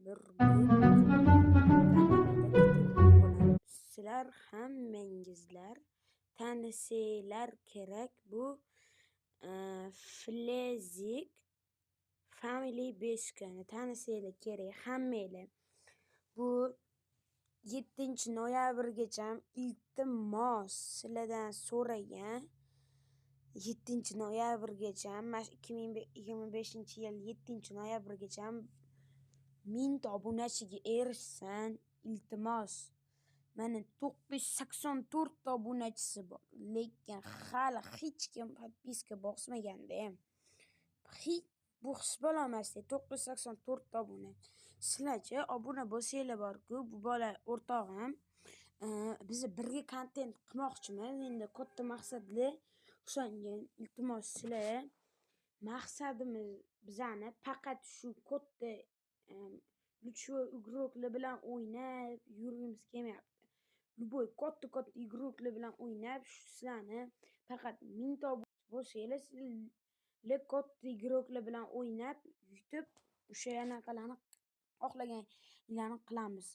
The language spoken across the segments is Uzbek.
Burgut kanalida kutib olamiz. Sizlar hammangizlar tanisanglar kerak bu Flezik Family Beskani tanisanglar kerak hammanglar. Bu 7-noyabrgacha, iltimos, sizlardan so'ragan, 7-noyabrgacha, mana shu 2025-yil 7-noyabrgacha 1000 ta obunachiga erishsin, iltimos. Mana 984 ta obunachisi bor, lekin hali hech kim подписка bosmaganda ham. Hech bu his bo'lolmasdi 984 ta obuna. Sizlarchi obuna bo'lsanglar borku, bu bola o'rtog'im, biz birga kontent qilmoqchimiz endi katta maqsadli. O'shanga iltimos, sizlar maqsadimiz bizani faqat shu katta лучший игрок lar bilan o'ynab yurgimiz kelmayapti. Любой katta-katta игрок lar bilan o'ynab, shu sizlarni faqat 1000 ta bo'lsanglar, sizlar katta игрок lar bilan o'ynab, yutib, o'sha anaqalarni xohlaganinglarni qilamiz.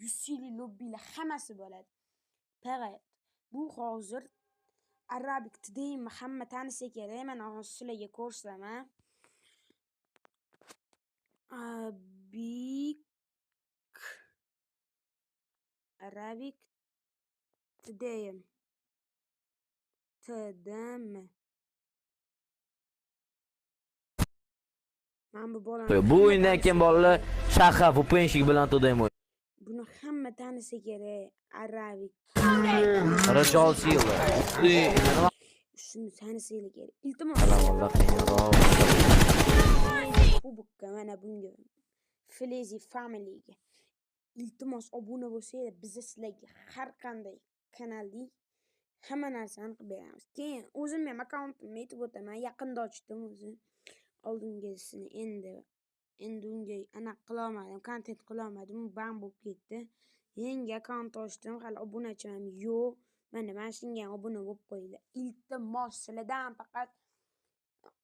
UC'li lobbilar hammasi bo'ladi. Faqat bu hozir Arabic TDMni hamma tanisa kerak. Mana hozir sizlarga ko'rsataman. Arabic TDM. TDM. Mana bu bolani Bu o'yindan keyin bolalar Shaha VPNshik bilan TDM. Buni hamma tanisa kerak. Arabic. Rajol Sila. Nima Shuni tanisanglar kerak. Iltimos. Vallahi qiyinroq. Kubokka, mana bunga. Flezi Familyga. Iltimos, obuna bo'lsanglar, biz sizlarga har qanday kanalning hamma narsani qilib beramiz. Keyin o'zimni ham akkauntimni aytib o'taman. Yaqinda ochdim o'zi. Oldingisini endi unga anaqa qilolmadim, kontent qilolmadim, ban bo'lib ketdi. Yangi akkaunt ochdim, hali obunachim ham yo'q. Mana shunga ham obuna bo'lib qo'yinglar. Iltimos, sizlardan faqat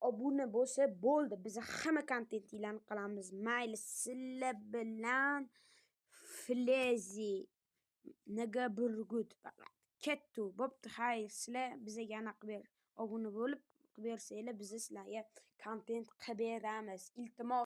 obuna bo'lsa bo'ldi. Biz hamma kontentinglarni qilamiz. Mayli, sizlar bilan Flezi Naga Burgut faqat. Ketdi, bo'pti, xayr, sizlar bizaga anaqa qilib ber, obuna bo'lib qilib bersanglar, biz sizlarga kontent qilib beramiz. Iltimos.